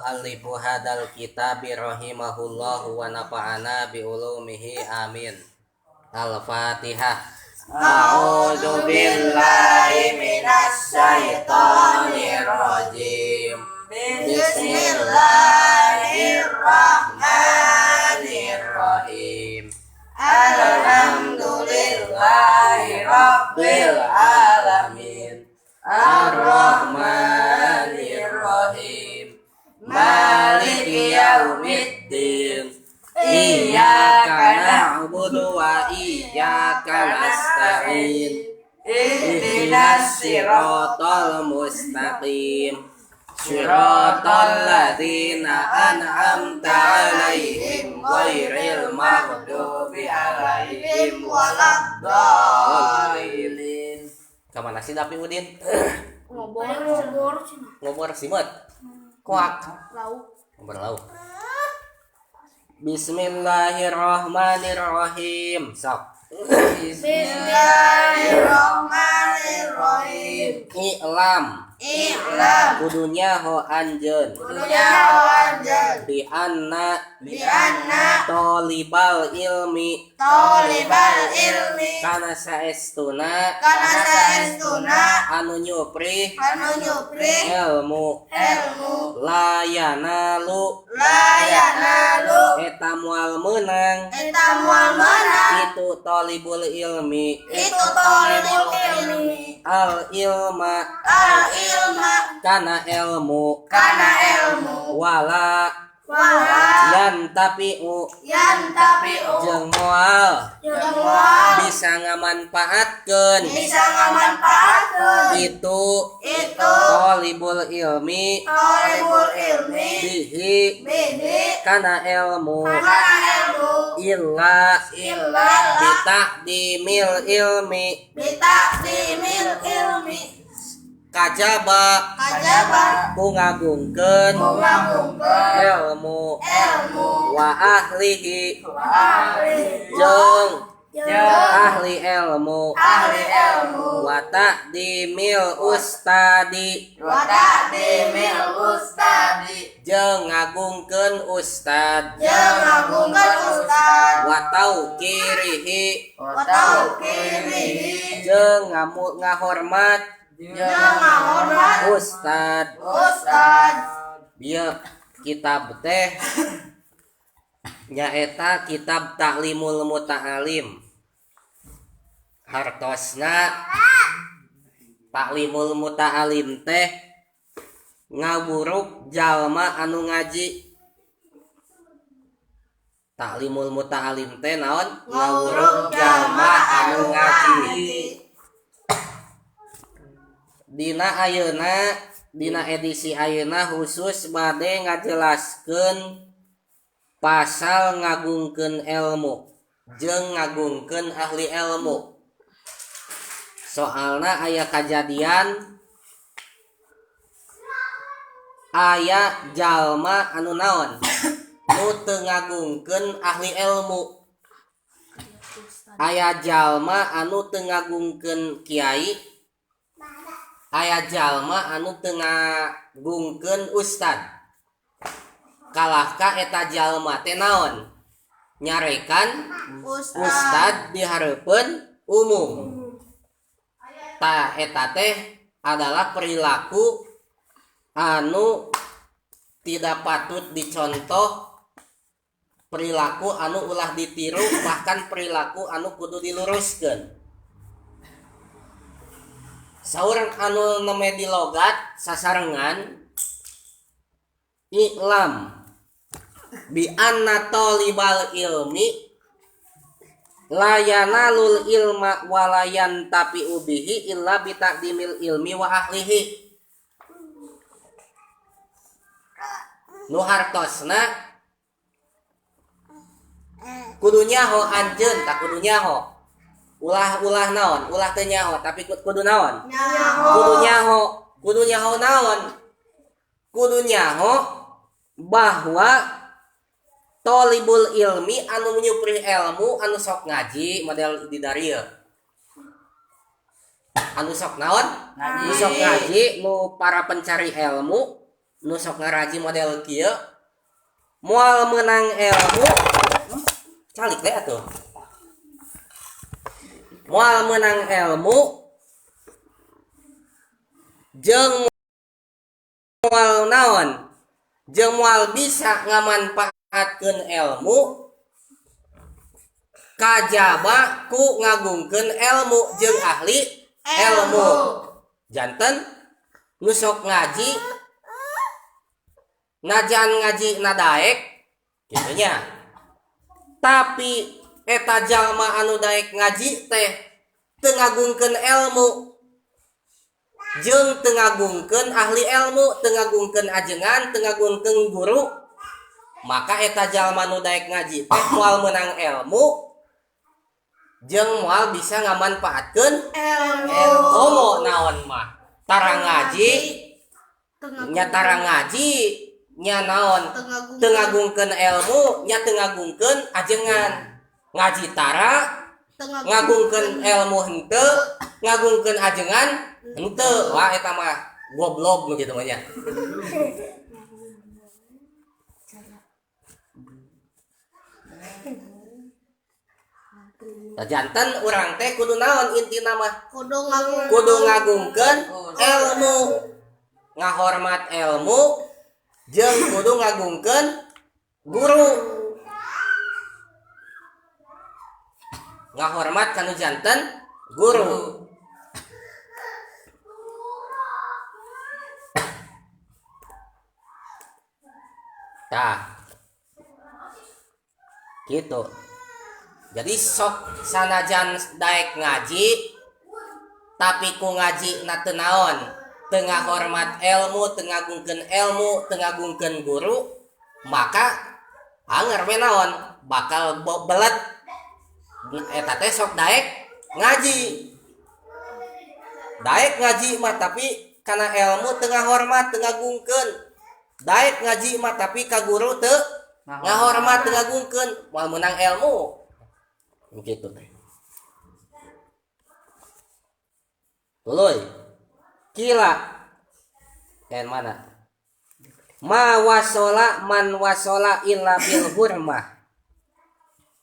Muallifu hadzal kitabi rahimahullahu wa nafa'ana bi ulumihi amin. Al-Fatihah. A'udzu billahi minasy syaithanir rajim. Bismillahirrahmanirrahim. Alhamdulillahi rabbil alamin. Arrahmanirrahim. Maliki yaumiddin. Iyyaka na'budu wa iyyaka nasta'in. Ihdinas siratal mustaqim. Siratal ladzina an'amta 'alaihim ghairil maghdubi 'alaihim waladdallin. Kamana sih Dapi Udin? Ngobor, ngobor cenah. Ngobor simeut. Koak. Lauk. Ngobor lauk. Bismillahirrahmanirrahim. Sok. Bismillahirrahmanirrahim. I'lam. I'lam. Kudu nyaho anjeun. Kudu nyaho anjeun. Bi anna Bi anna tolibal ilmi tolibal ilmi kana saestuna kana saestuna anu nyupri anu nyupri ilmu ilmu la yanalu la yanalu eta moal meunang eta moal meunang itu tolibul ilmi itu tolibul ilmi al ilma al ilma kana ilmu kana ilmu wala wala yantafi'u yantafi'u jeung moal jeung moal bisa ngamanfaatkeun bisa ngamanfaatkeun itu itu tolibul ilmi tolibul ilmi bihi bihi kana ilmu kana ilmu illa illa bitaqdimil ilmi bitaqdimil ilmi kajaba kajaba ku ngagungkeun ngagungkeun ilmu ilmu wa ahlihi wa ahlihi jeung jeung ahli ilmu ahli ilmu wa ta'dimil ustadi wa ta'dimil ustadi jeung ngagungkeun ustad jeung ngagungkeun ustad wa tauqirihi wa tauqirihi jeung ngahormat jeung ngahormat ustad. Ustad. Bieu kitab teh nyaeta kitab Ta'limul Muta'alim. Hartosna Ta'limul Muta'alim teh ngawuruk jalma anu ngaji. Ta'limul Muta'alim teh naon? Ngawuruk jalma anu ngaji. Dina ayeuna, dina edisi ayeuna khusus bade ngajelaskeun pasal ngagungkeun ilmu jeung ngagungkeun ahli ilmu. Soalna aya kajadian aya jalma anu naon nu teu ngagungkeun ahli ilmu, aya jalma anu teu ngagungkeun kiai, aya jalma anu teu ngagungkeun ustad. Kalahka eta jalma teh naon nyarekan ustad di hareupeun umum. Tah eta teh adalah perilaku anu tidak patut dicontoh, perilaku anu ulah ditiru, bahkan perilaku anu kudu diluruskeun. Saur anu neme di logat sasarengan i'lam bi anna talibal ilmi la yanalul ilma wa la yantafi'u bihi illa bi taqdimil ilmi wa ahlihi. Nu hartosna kudu nyaho anjeun tak kudu nyaho. Ulah-ulah naon, ulah teu nyaho tapi kudu naon? Nyaho. Kudu nyaho, kudu nyaho naon? Kudu nyaho bahwa tolibul ilmi anu nyupri ilmu anu sok ngaji model di darieu. Anu sok naon? Ngaji. Nu sok ngaji nu para pencari ilmu Nu sok ngaraji model kieu moal meunang ilmu calik we atuh. Moal meunang ilmu jeung moal naon? Jeung moal bisa ngamanfaatkeun ilmu kajaba ku ngagungkeun ilmu jeung ahli ilmu. Janten nu sok ngaji najan ngaji nadaek kitu nya. Tapi eta jalma anu daek ngaji teh teu ngagungkeun ilmu jeung teu ngagungkeun ahli ilmu, teu ngagungkeun ajengan, teu ngagungkeun guru, maka eta jalma nu daek ngaji teh moal meunang ilmu jeung moal bisa ngamanfaatkeun ilmu. Komo naon mah tara ngaji nya tara ngaji nya naon teu ngagungkeun ilmu nya teu ngagungkeun ajengan. Ngaji tara ngagungkeun ilmu henteu, ngagungkeun ajengan henteu. Wah eta mah goblok nu kitu mah nya. Tah janten urang teh kudu naon intina mah? Kudu ngagungkeun ilmu, ngahormat ilmu jeung kudu ngagungkeun guru. Ngahormat kanu janten guru. Tah. Gitu. Jadi sok sanajan daek ngaji tapi ku ngaji na teu naon, teu ngahormat ilmu, teu ngagungkeun ilmu, teu ngagungkeun guru, maka anger we naon bakal belet eta teh sok daek ngaji. Daek ngaji mah tapi kana ilmu teu ngahormat, teu ngagungkeun. Daek ngaji mah tapi ka guru teu ngahormat, teu ngagungkeun, moal meunang ilmu. Gitu teh. Tuluy. Kila. Dan mana? Ma wasola man wasola illa bil hurmah.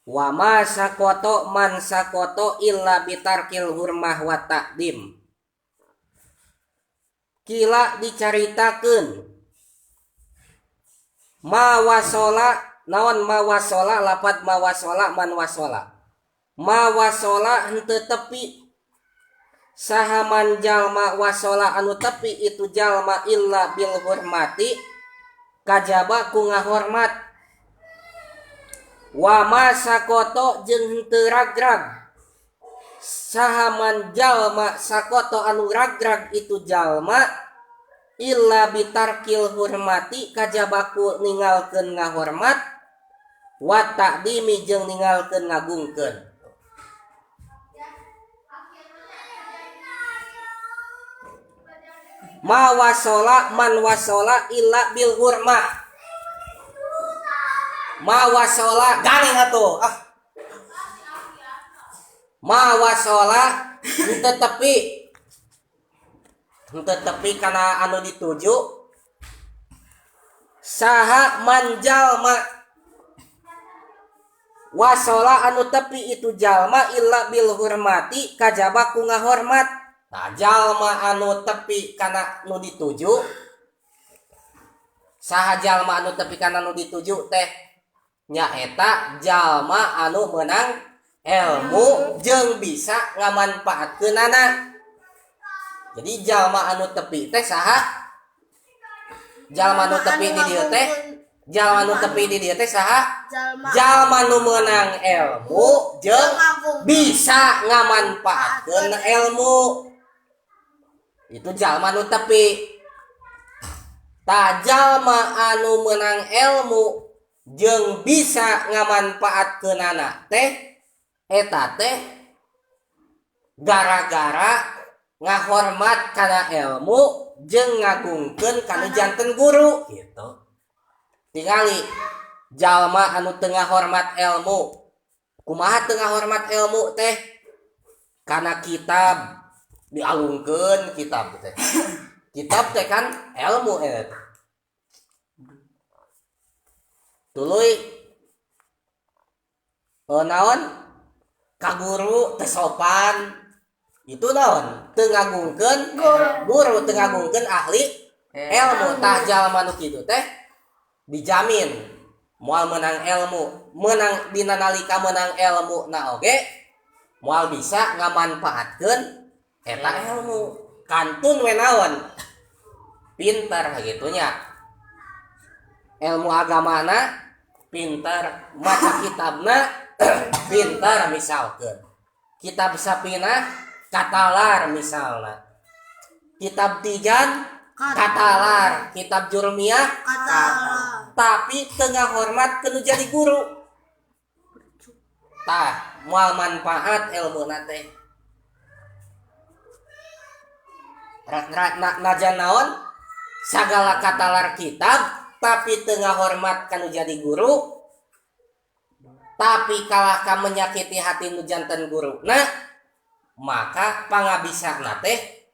Wa ma sakoto man sakoto illa bitarkil hurmah wa ta'dim. Kila dicaritakeun. Ma wasola naon ma wasola lapat ma wasola man wasola. Ma wasola henteu tepi saha man jalma wasola anu tepi itu jalma illa bil hurmati kajaba ku ngahormat. Wa ma sakoto jeung henteu ragrag saha man jalma sakoto anu ragrag itu jalma illa bitarkil hurmati kajaba ku ninggalkeun ngahormat wa ta'dimi jeung ninggalkeun ngagungkeun. Ma wasola man wasola illa bil hurmah. Ma wasola garing atuh. Ah. Ma wasola henteu tepi. Henteu tepi kana anu dituju. Saha man jalma wasola anu tepi itu jalma illa bil hurmati kajaba ku ngahormat. Nah, jalma anu tepi kana nu dituju saha jalma anu tepi kana nu dituju teh nyaeta jalma anu meunang ilmu jeung bisa ngamanfaatkeunana. Jadi jalma anu tepi teh saha? Jalma anu tepi di dieu teh, jalma anu tepi di dieu teh saha? Jalma nu meunang ilmu jeung bisa ngamanfaatkeun ilmu. Itu jalma nu tepi. Tah jalma anu meunang ilmu jeung bisa ngamanfaatkeunana teh eta teh gara-gara ngahormat kana ilmu jeung ngagungkeun kana janten guru gitu. Tingali jalma anu teu ngahormat ilmu. Kumaha teu ngahormat ilmu teh? Kana kitab dialungkeun kitab teh. Kitab teh kan ilmu eta. Tuluy naon ka guru teu sopan itu naon teu ngagungkeun guru teu ngagungkeun ahli ilmu. Tah jalma nu kitu teh dijamin moal menang ilmu, menang dina nalika menang ilmu na oge moal bisa ngamanfaatkeun eta ilmu kantun we naon pintar gitu nya ilmu agamana pintar maca kitabna pintar misalkeun kitab Sapinah katalar misalna kitab Tijan katalar kitab Jurmiyah katalar tapi teu ngahormat ka nu jadi guru tah moal manfaat ilmuna teh najan naon sagala katalar kitab tapi teu ngahormat ka nu jadi guru tapi kalah ka menyakiti hati nu janten guru nah maka pangabisana teh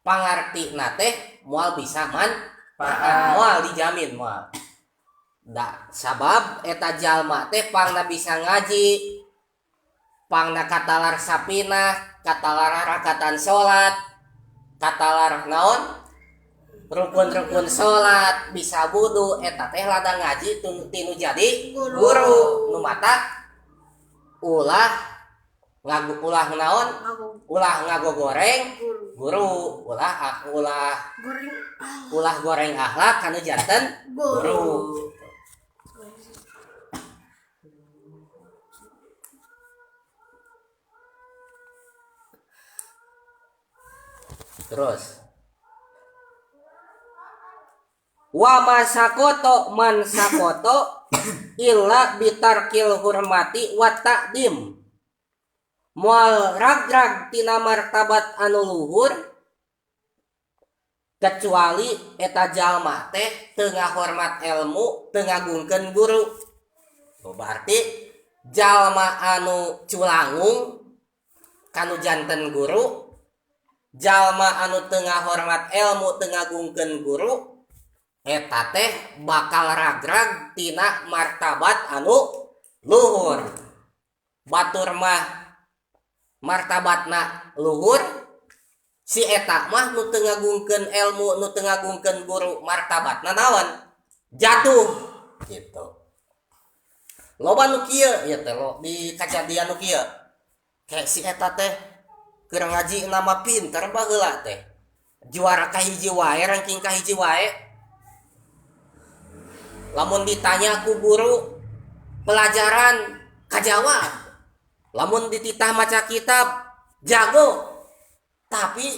pangartina teh moal bisa manfaat moal dijamin moal da sabab eta jalma teh pangna bisa ngaji pangna katalar sapinah katalar rakatan salat katalar naon rukun-rukun salat bisa wudu eta teh ladang ngaji tinu jadi guru nu mata ulah ngagu ulah naon ulah ngagogoreng guru ulah ulah ulah goreng akhlak kana janten guru. Terus wa masakoto man sakoto illa bitarkil hurmati wa ta'dim moal ragrag tina martabat anu luhur kecuali eta jalma teh teu ngahormat ilmu teu ngagungkeun guru. Berarti jalma anu culangung kanu janten guru, jalma anu teu ngahormat ilmu teu ngagungkeun guru eta teh bakal ragrag tina martabat anu luhur. Batur mah martabatna luhur, si eta mah nu teu ngagungkeun ilmu nu teu ngagungkeun guru martabatna naon jatuh gitu. Loba nu kieu ieu teh lo di kajadian nu kieu kayak si eta teh keur ngaji nama pinter baheula teh juara kahiji wae ranking kahiji wae lamun ditanya ku guru pelajaran kajawab lamun dititah maca kitab jago tapi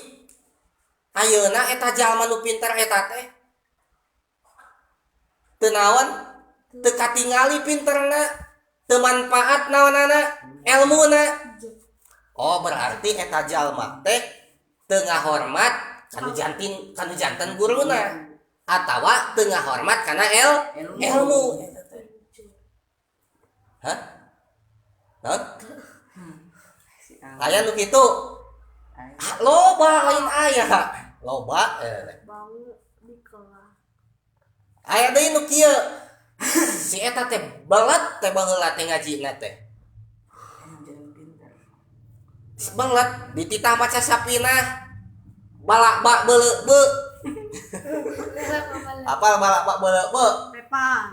ayeuna eta jalma nu pinter eta teh teu naon teu katingali pinterna teu manfaat naonana elmuna. Oh berarti eta jalma teh teu ngahormat kanu jantin kanu janten guruna atawa teu ngahormat kana ilmu. Hah? Naon? Aya nu kitu. Loba lain aya. Loba aya deui nu kieu. Si eta teh belet teh baheula teh ngajina teh. Belet dititah maca sapinah balak bak beleuk beu. Apal balak bak beleuk beu? Pepan.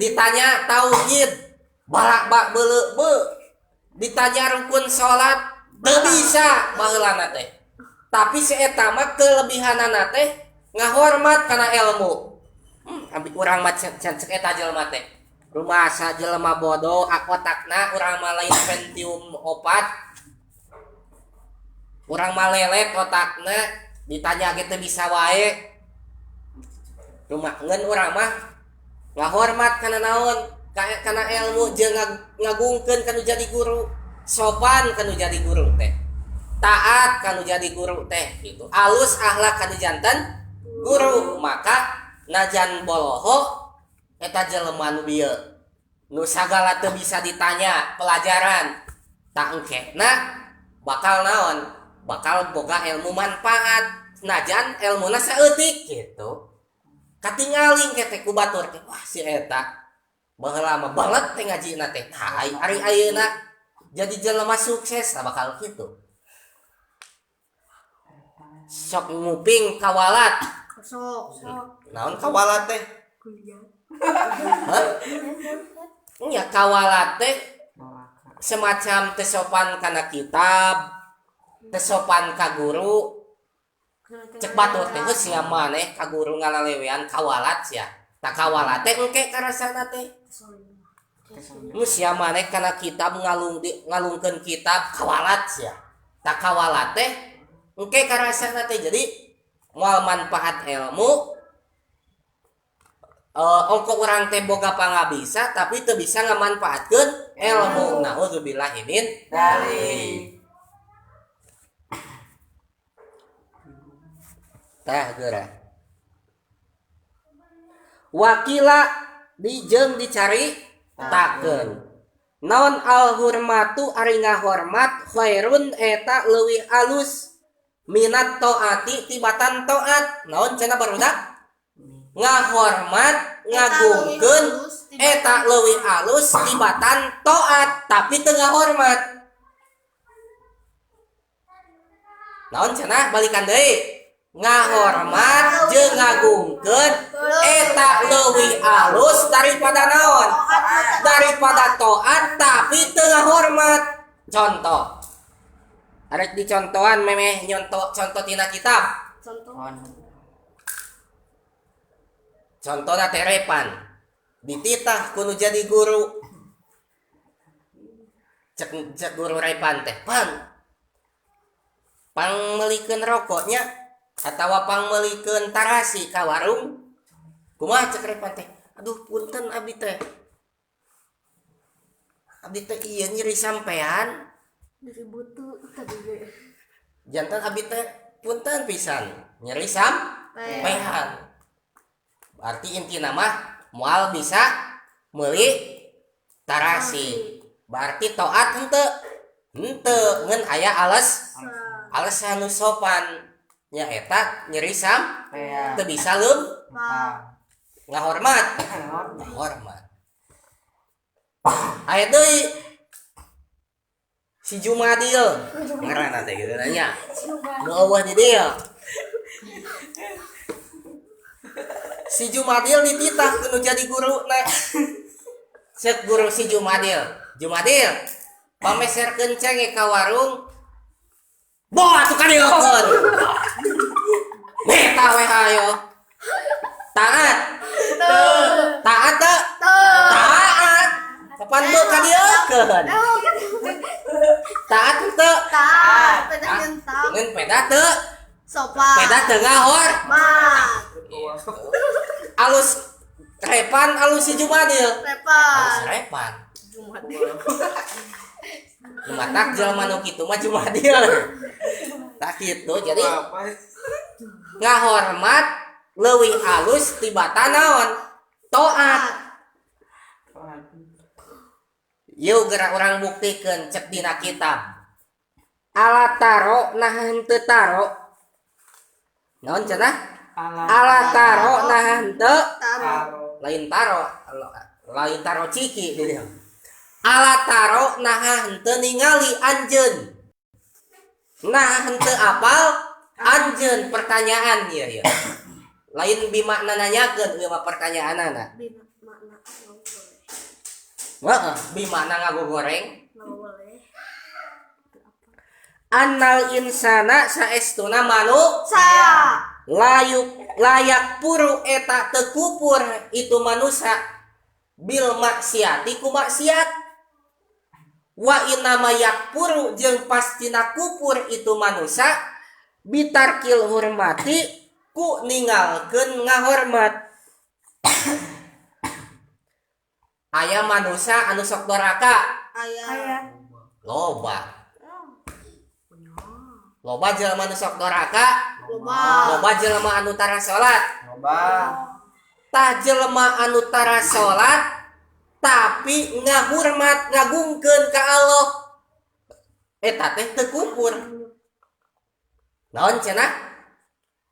Ditanya tauhid balak bak beleuk beu. Ditanya rukun salat teu bisa baheulana teh. Tapi si eta mah kelebihanana teh ngahormat kana ilmu. Ambil urang mah cek eta jelema teh. Rumasa jelema bodoh otakna urang mah lain Pentium 4. Urang mah lelet otakna ditanya ge teu bisa wae. Rumah ngeun urang mah ngahormat kana naon? Kana ilmu jeung ngagungkeun kanu jadi guru, sopan kanu jadi guru teh. Taat kanu jadi guru teh gitu. Alus akhlak kanu janten guru, maka najan boloho eta jelema nu bieu nu sagala teu bisa ditanya pelajaran tak engkehna bakal naon bakal boga ilmu manfaat najan ilmuna saeutik gitu. Katingaling teh ku batur teh, wah si eta baheula mah banget teh ngajina teh. Nah, ari ayeuna jadi jelema sukses lah bakal kitu. Sok nguping kawalat. Sok. Naon kawalat teh? Kuliah. Hah? Nya kawalat teh semacam teu sopan kana kitab, teu sopan ka guru. Cek batur teh geus sia maneh ka guru ngalalewean kawalat sia. Tak kawalat teh engke karasana teh. Nu sia maneh kana kitab ngalungkeun kitab kawalat sia. Tak kawalat teh engke karasana teh. Jadi moal manfaat ilmu, ongko urang teh boga pangabisa tapi teu bisa ngamanfaatkeun ilmu. Nauzubillahi min dzalik. Tah geura. Wakila dijeung dicari takeun. Naon al hurmatu ari ngahormat khairun eta leuwih alus minat taati tibatan taat. Naon cenah barudak? Ngahormat ngagungkeun eta leuwih alus tibatan taat tapi teu ngahormat. Naon cenah balikan deui? Ngahormat jeung ngagungkeun eta leuwih alus daripada naon? Daripada taat tapi teu ngahormat. Contoh. Arek dicontohan memeh nyontoh contoh tina kitab. Contoh. Contohna teh Repan. Dititah kudu jadi guru. Cek guru Repan teh, "Pan. Pangmeulikeun rokoknya atawa pangmeulikeun tarasi ka warung." Kumaha cek Repan teh? "Aduh punten abdi teh. Abdi teh ieu nyeri sampean." Nyeri butuh tadi ge. Jantan abdi teh punten pisan. Nyeri sampean. Berarti intina mah moal bisa meuli tarasi. Berarti taat henteu. Henteu ngeun aya alasan nu sopan. Nya eta nyeri sampean. Teu bisa leumpang. Ngahormat. Ngahormat. Aya deui si Jumadil. Ngaranna teh kitu nya. Nu eueuh di dieu. Si Jumadil dititah kudu jadi guru na. Cek guru si Jumadil. Jumadil, pameserkeun cenge ka warung. Boa atuh ka dieukeun. Meta we hayo. Taat. Taat teu? Taat. Kapan beu ka dieukeun? Taat teu? Taat. Peda nyentak. Ngeun peda teu? Sopan. Peda teu ngahor. Mat. Alus Repan alus si Jumadil. Repan. Alus Repan. Jumadil. Lumatak jelema nu kitu mah Jumadil. Tak kitu jadi ngahormat leuwih alus tibatan naon? Taat. Yeuh geura urang buktikeun cek dina kitab. Ala taro nah henteu taro. Naon cenah? Ala taro nah henteu taro. Lain taro, lain taro ciki di dieu. Ala taro nah henteu ningali anjeun. Nah henteu apal anjeun pertanyaan ieu ieu. Lain bimakna nanyakeun ieu mah pertanyaanana. Bimakna ngagogoreng. Heeh, bimakna ngagogoreng. Ngagogoreng. Annal insana saestuna manusia. Layak puru eta teu kupur itu manusia bil maksiati ku maksiat. Wa inama yakpuru jeung pastina kupur itu manusia bitarkil hormati ku ninggalkeun ngahormat. Aya manusia anu sok doraka. Aya. Loba. Loba jelema anu sok doraka. Loba. Loba jelema anu tara salat. Loba. Tah jelema anu tara salat tapi ngahormat ngagungkeun ka Allah. Eta teh teu kupur. Naon cenah?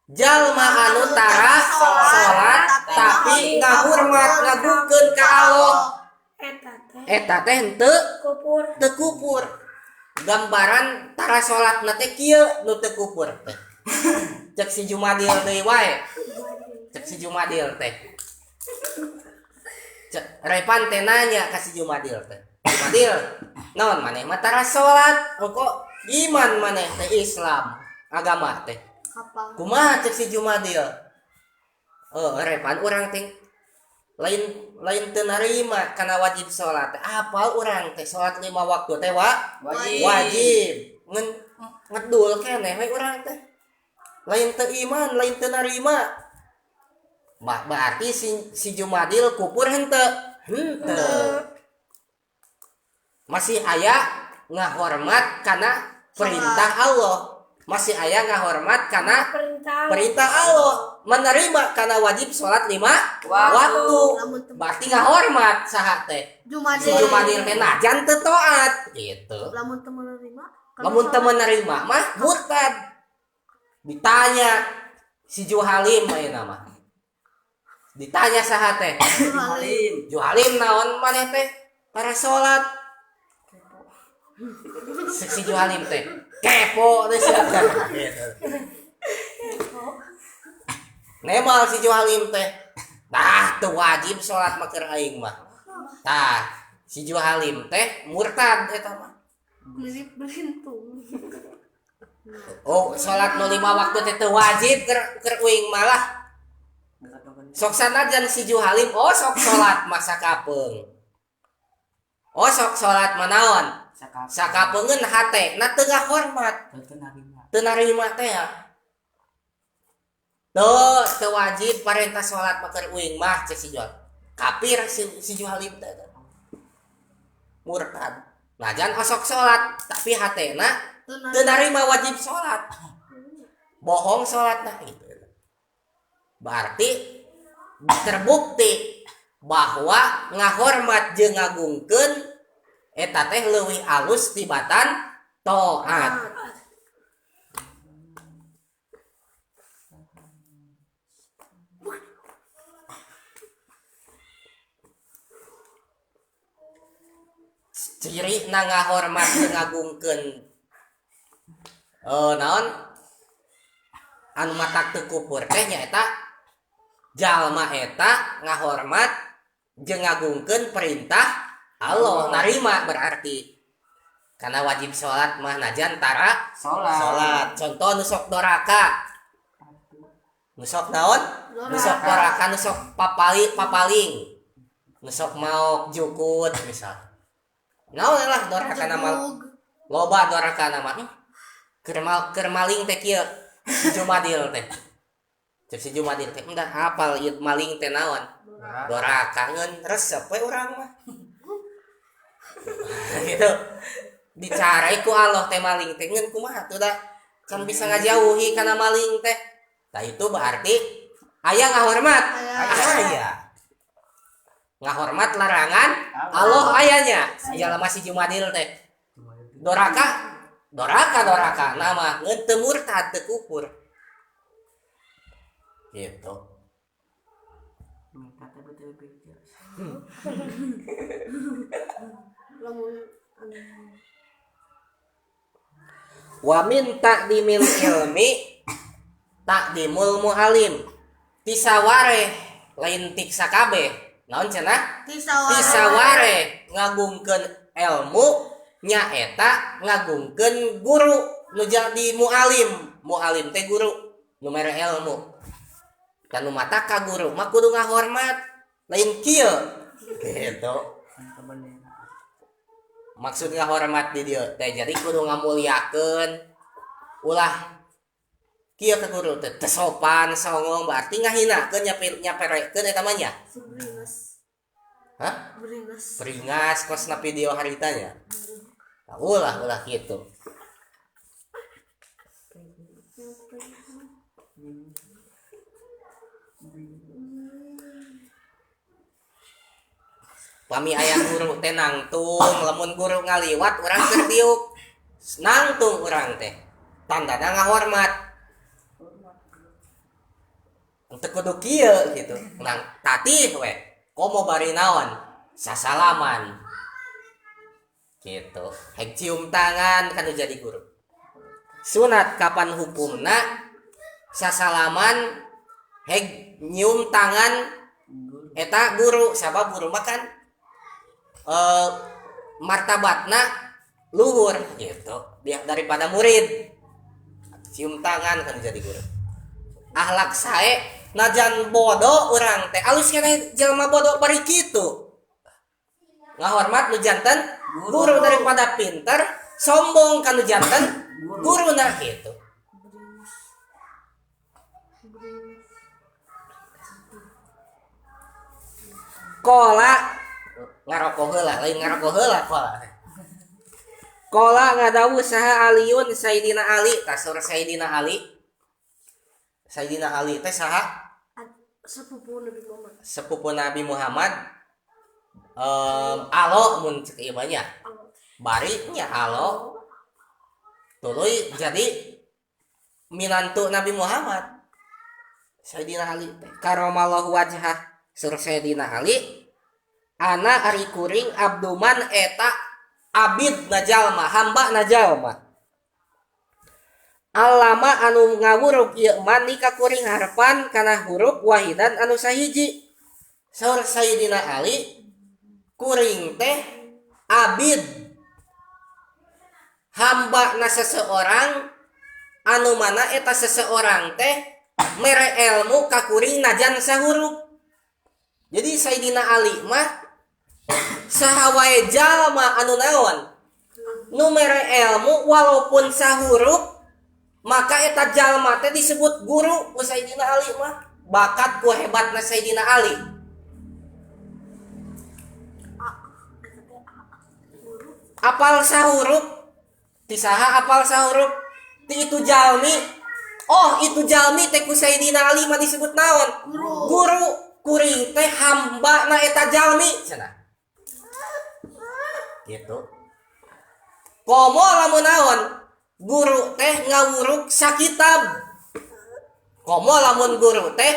Jalma anu tara salat ngagungkeun ka Allah Eta teh eta teh henteu kupur. Teu kupur. Gambaran tara salatna teh kieu nu teu kupur teh. Cek si Jumadil deui wae. Cek si Jumadil teh. Cek Repan teh nanya ka si Jumadil teh. Jumadil, naon maneh mah tara salat? Kok iman maneh teh Islam agama teh? Apa? Kumaha cek si Jumadil? Oh, Repan urang teh lain lain teu narima kana wajib salat. Apal urang teh salat 5 waktu teh wa? Wajib. Wajib. Ngedul keneh we urang teh. Lain teu iman, lain teu narima. Berarti si Jumadil kupur henteu? Henteu. Masih aya ngahormat kana perintah Allah. Masih aya ngahormat kana perintah Allah, menerima kana wajib salat 5 waktu. Berarti ngahormat saha teh? Jumadil. Si Jumadil teh najan teu taat gitu. Lamun teu menerima, lamun teu menerima mah murtad. Ditanya si Juhalim ayeuna mah. Ditanya saha teh? Juhalim. Juhalim naon maneh teh? Para salat. Si Juhalim teh kepo teh sia. Nemal si Juhalim teh. Tah teu wajib salat mah keur aing mah. Tah si Juhalim teh murtad eta mah. Mirip belintung. Oh, salat nu 5 waktu teh teu wajib keur uing malah. Sok sanajan si Juhalim oh sok salat masa kapeung. Oh sok salat manaon? Sakapeungeun hate na teu ngahormat. Teu narima teh ya. Tuh, teu wajib parentah salat mah keur uing mah cek si Juhalim. Kafir si Juhalim teh. Murtad. Najan osok salat tapi hatena teu narima wajib salat. Bohong salatna gitu. Berarti terbukti bahwa ngahormat jeung ngagungkeun eta teh leuwih alus tibatan taat. Ciri na ngahormat jeung ngagungkeun naon anu matak teu kupur teh nyaeta jalma eta ngahormat jeung ngagungkeun perintah Allah, narima berarti karena wajib sholat mah najan tara sholat. Contoh nu sok doraka, nu sok naon, nu sok doraka, nu sok papaling, nu sok maok jukut misal. Naon lah doraka nama loba doraka nama keur maling teh kieu si Jumadil teh. Cek si Jumadil teh enggak hafal ieu maling teh naon. Doraka ngeun resep we urang mah. Gitu. Dicarai ku Allah teh maling teh ngeun kumaha tuh da can bisa ngajauhi kana maling teh. Tah itu berarti aya ngahormat. Aya. Ngahormat larangan Allah ayanya. Jalma si Jumadil teh. Doraka doraka doraka nama ngeun teu murtad teu kupur. Gitu. Wa min ta'dimil ilmi ta'dimul mu'alim. Tisaware lain tiksa kabeh. Naon cenah? Tisaware ngagungkeun ilmu nyaeta ngagungkeun guru nu jadi mu'alim. Mu'alim teh guru nu mere ilmu. Kan nu mata ka guru mah kudu ngahormat lain kieu gitu. Maksud ngahormat di dieu teh jadi kudu ngamuliakeun ulah kieu ka guru teh teu sopan songong berarti ngahinakeun nyaperekeun eta mah nya. Hah? Beringas. Beringas kos na video haritanya. Nah, ulah ulah gitu. Pami aya guru teh nangtung, lamun guru ngaliwat urang keur diuk. Nangtung urang teh. Tandana ngahormat. Teu kudu kieu gitu. Nang tatih we. Komo bari naon? Sasalaman. Gitu. Hek cium tangan kan jadi guru. Sunat kapan hukumna sasalaman hek nyium tangan eta guru, sabab guru mah kan martabatna luhur gitu dia daripada murid. Cium tangan kan jadi guru. Akhlak sae najan bodoh urang teh alus keneh jelema bodoh bari kitu. Ngahormat nu janten guru daripada pinter sombong kanu janten guru nah gitu. Kola ngaroko heula, lain ngaroko heula kola. Kola ngadawuh saha Aliun Sayyidina Ali, tasur Sayyidina Ali. Sayyidina Ali teh saha? Sepupu Nabi Muhammad. Sepupu Nabi Muhammad. Alo mun cek ieu mah nya. Bari nya alo. Tuluy jadi minantu Nabi Muhammad. Sayyidina Ali teh karamallahu wajhah sur Sayyidina Ali ana ari kuring abduman eta abid najalma hamba najalma alama anu ngawuruk ieu man ka kuring harpan kana huruf wahidan anu sahiji. Saur Sayyidina Ali kuring teh abid hamba na seseorang anu mana eta seseorang teh mere ilmu ka kuring najan sahurup. Jadi Sayyidina Ali mah saha wae jalma anu naon nu mere ilmu walaupun sahurup maka eta jalma teh disebut guru ku Sayyidina Ali mah. Bakat ku hebatna Sayyidina Ali. Apal sahurup ti saha apal sahurup ti itu jalmi. Oh itu jalmi teh ku Sayyidina Ali mah disebut naon? Guru. Kuring teh hamba na eta jalmi cenah. Gitu. Komo lamun naon? Guru teh ngawuruk sakitab. Komo lamun guru teh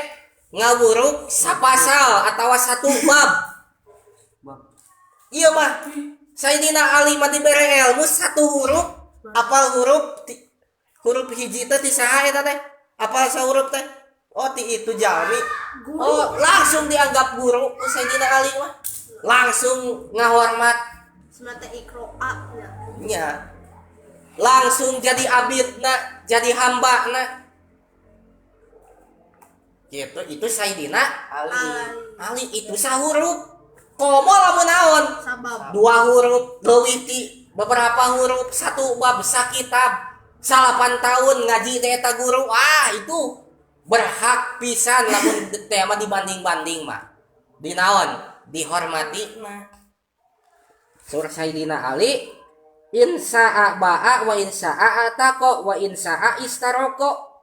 ngawuruk sapasal atawa satu bab. Ieu mah Sayyidina Ali mah dibere ilmu satu huruf, apal huruf huruf hiji teh ti saha eta teh? Apal sahuruf teh? Oh ti itu jalmi. Oh langsung dianggap guru ku Sayyidina Ali mah. Langsung ngahormat. Sunat ikroa nya. Nya. Langsung jadi abidna, jadi hambana. Gitu, itu Sayyidina Ali. Ali itu sahuruf. Komo lamun naon? Sabab. Dua huruf leuwih ti beberapa huruf satu bab sakitab. 8 tahun ngaji teh eta guru. Ah, itu berhak pisan lamun teh mah dibanding-banding mah. Di naon? Dihormati mah. Sur Sayyidina Ali insa'a ba'a wa insa'a ataqo wa insa'a istaroko.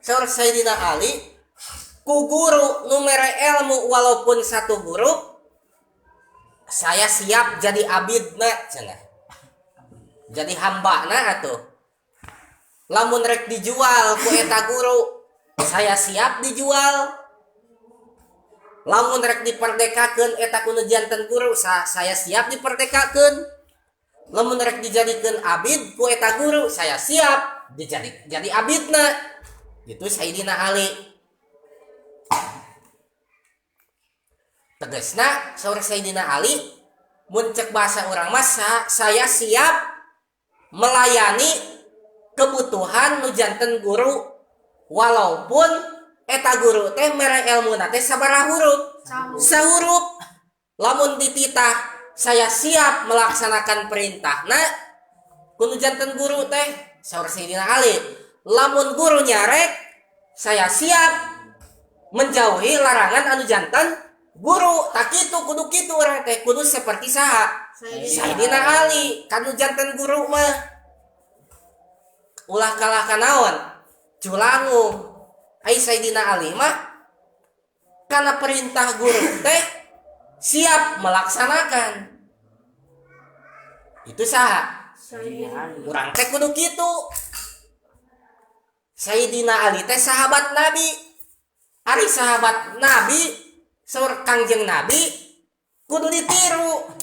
Sur Sayyidina Ali ku guru nu mere ilmu walaupun satu huruf saya siap jadi abidna cenah. Jadi hambana atuh. Lamun rek dijual ku eta guru saya siap dijual. Lamun rek diperdekakeun eta ku nu janten guru saya siap diperdekakeun. Lamun rek dijadikeun abid ku eta guru saya siap dijadi jadi abidna. Itu Sayyidina Ali. Tegasna saur Sayyidina Ali mun cek bahasa urang mah saya siap melayani kebutuhan nu janten guru walaupun eta guru teh mere elmuna teh sabaraha huruf? Sahurup. Lamun dititah saya siap melaksanakan perintahna ku nu janten guru teh saur Sayyidina Ali. Lamun guru nyarek saya siap menjauhi larangan anu janten guru. Tak kitu kudu kitu urang teh kudu seperti saha? Sayyidina Ali kanu janten guru mah. Ulah kalah kanaon culangung. Ai Sayyidina Ali mah karena perintah guru teh siap melaksanakan. Itu saha? Urang teh kudu kitu. Sayyidina Ali teh sahabat Nabi. Ari sahabat Nabi saur Kangjeng Nabi kudu ditiru.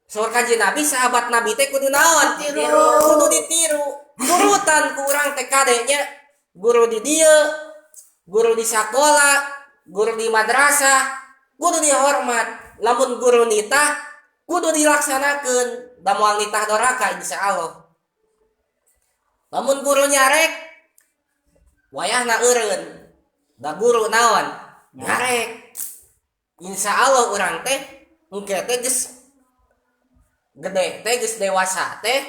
Saur Kangjeng Nabi sahabat Nabi teh kudu naon? Ditiru. Kudu ditiru. Turutan ku urang teh kade nya, guru di dieu, guru di sakola, guru di madrasah kudu dihormat. Lamun guru nitah kudu dilaksanakeun, da moal nitah doraka insyaallah. Lamun guru nyarek wayahna eureun, da guru naon? Nyarek. Insyaallah urang teh engke teh geus gede teh geus dewasa teh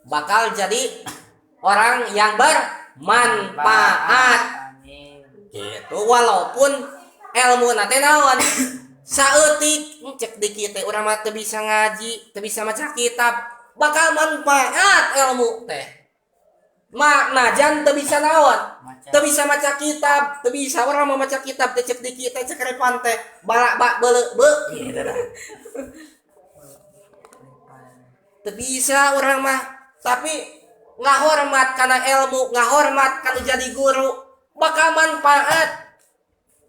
bakal jadi orang yang bermanfaat. Amin. Gitu, walaupun ilmu teh naon saeutik, cek dikit teh urang mah teu bisa ngaji, teu bisa maca kitab, bakal manfaat ilmu teh. Ma najan teu bisa naon? Maca. Teu bisa maca kitab, teu bisa urang mah maca kitab teh cek dikit teh cek repan teh balak bak beuleuh beu gitu dah. Teu bisa urang mah, tapi ngahormat kana ilmu, ngahormat kana jadi guru, bakal manfaat.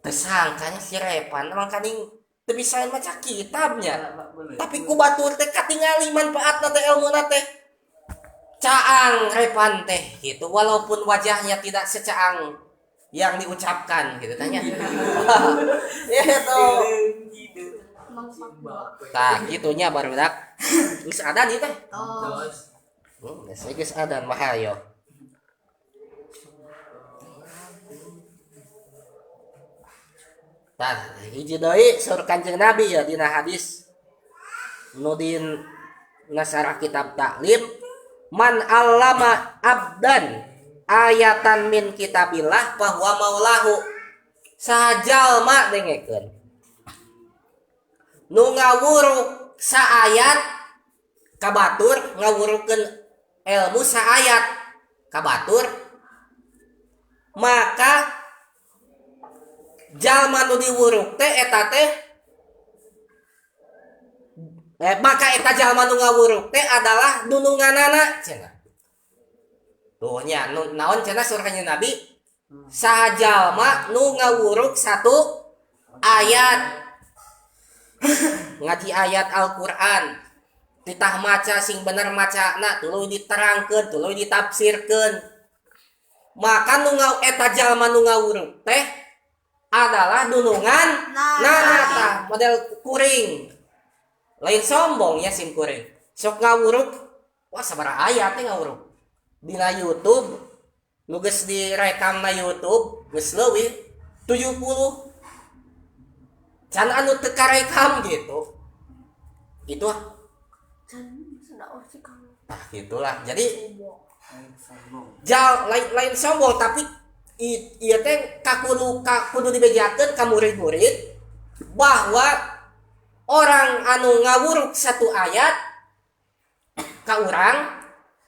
Teu sangkanya si Repan emang kaning teu bisa maca kitabnya. Tapi ku batur teh katingali manfaatna teh ilmuna teh. Caang Repan teh gitu, walaupun wajahnya tidak secaang yang diucapkan gitu tanya. Gitu. Tah gitunya barudak. Geus adan ieu teh. Oh. Geus adan mah ayo. Tah hiji deui saur Kanjeng Nabi ya dina hadis nu dina sarah kitab taklim, man allama abdan ayatan min kitabillah fahuwa maulahu. Saha jalma dengekeun nu ngawuruk saayat ka batur, ngawurukeun ilmu saayat ka batur, maka jalma nu diwuruk teh eta teh maka eta jalma nu ngawuruk teh adalah dununganana cenah. Tuh nya nu naon cenah saur Kanjeng Nabi, saha jalma nu ngawuruk satu ayat, ngaji ayat Al-Qur'an, titah maca sing bener macana, tuluy diterangkeun, tuluy ditafsirkeun, maka nu eta jalma nu ngawuruk teh adalah dunungan nana model kuring. Lain sombong ya sim kuring, sok ngawuruk wah sabaraha ayat teh ngawuruk dina YouTube nu geus direkam na YouTube geus leuwih 70 can anu teu karekam gitu. Itu ah gitulah. Jadi jal lain sombong tapi ieu teh kakudu dibejakeun ka murid-murid bahwa orang anu ngawuruk satu ayat ka urang,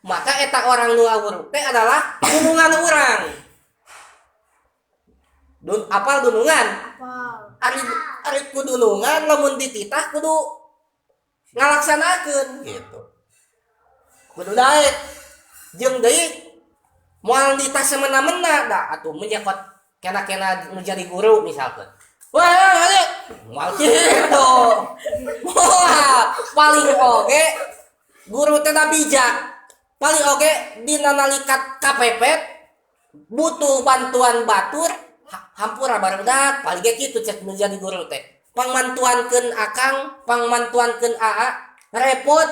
maka eta orang nu ngawuruk teh adalah dunungan urang. Apal dunungan? Apal. Ari ku dunungan lamun dititah kudu ngalaksanakeun gitu. Kudu daek. Jeung deui moal ditah semena-mena da atuh menyekot kena-kena nu jadi guru misalkan. Wah, ayo, moal kitu. Wah, paling oge guru teh da bijak. Paling oge dina nalika kapepet butuh bantuan batur, hampura barudak, paling ge kitu cek nu jadi guru teh. Pangmantuankeun akang, pangmantuankeun aa, repot.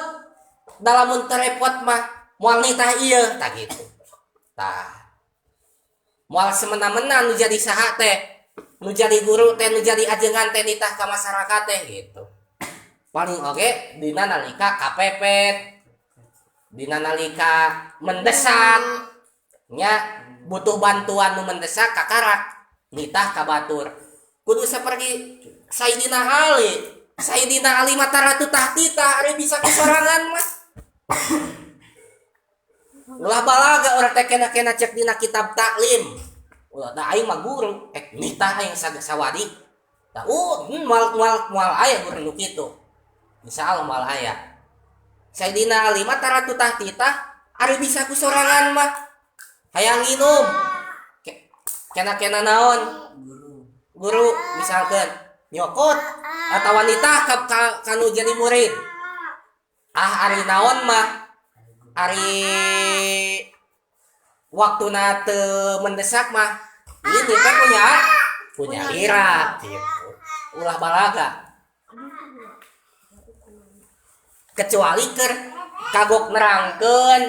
Da lamun teu repot mah moal nitah ieu, tah kitu. Tah. Moal semena-mena nu jadi saha teh, nu jadi guru teh, nu jadi ajengan teh nitah ka masyarakat teh gitu. Paling oge dina nalika kapepet, dina nalika mendesak nya butuh bantuan nu mendesak kakarak nitah ka batur. Kudu saperti Sayyidina Ali. Sayyidina Ali mah taratu tah titah ari bisa kesorangan mah. Ulah balaga urang teh kena-kena cek dina kitab taklim. Ulah da aing mah guru, nitah aing sawadi. Da moal aya guru nu kitu. Insyaallah moal aya. Sayyidina Ali mah taratu tah titah ari bisa ku sorangan mah. Hayang nginum. Kena-kena naon? Guru. Guru misalkan nyokot atau wanita ka kanu jadi murid. Ah, ari naon mah, ari waktuna teu mendesak mah ini teh punya punya ira gitu, ulah balaga, kecuali keur kagok nerangkeun,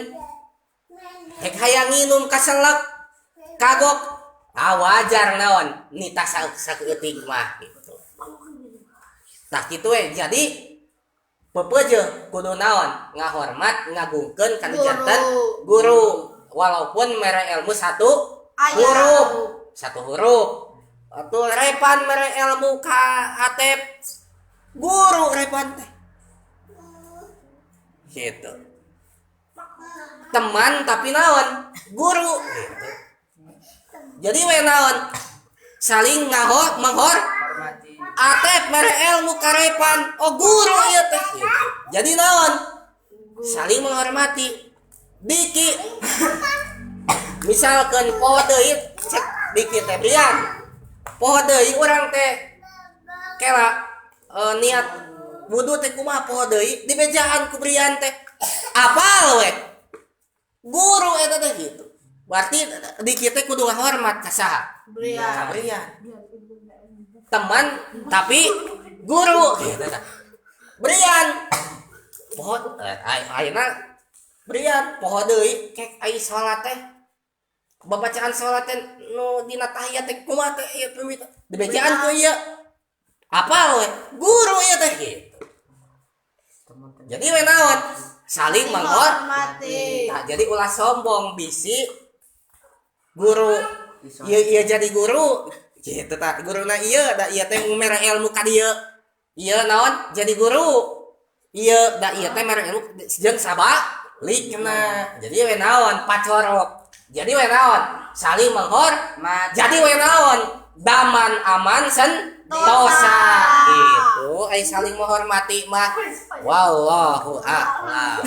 rek hayang nginum kaselek kagok, ah wajar naon nita saeutik mah gitu. Tah, kitu we. Jadi pepeje kudu naon, ngahormat, ngagungkeun kana janten guru, walaupun mere ilmu satu Ayat. huruf, satu huruf. Atau Repan mere ilmu ka Atep, guru Repan teh gitu, teman tapi naon, guru gitu. Jadi we naon, saling ngaho menghor Hormati. Atep mere ilmu ka Repan, oh guru ieu teh gitu. Jadi naon, saling menghormati. Diki misalkan poho deui, cek Diki teh, Brian, poho deui urang teh kela niat wudu teh kumaha, poho deui, dibejaan ku Brian teh apal we, guru eta teh gitu. Berarti Diki teh kudu ngahormat ka saha? Brian. Ka Brian, teman tapi guru gitu tah. Brian poho ayeuna Brian poho deui kek ai salat teh, babacaan salat teh nu dina tahiyat teh kumaha teh ieu pimit, dibejaan ku ieu apal we, guru ieu teh gitu. Jadi we naon, saling menghormati. Menghormati. Nah, jadi ulah sombong bisi guru iya iya jadi guru gitu tah, guruna ieu da ieu teh mere ilmu ka dieu, ieu naon, jadi guru ieu, da ieu teh mere ilmu jeung sabalikna. Jadi we naon, pacorok. Jadi we naon, saling menghormat. Jadi we naon, daman aman sentosa gitu. Ai saling menghormati mah, wallahu a'lam.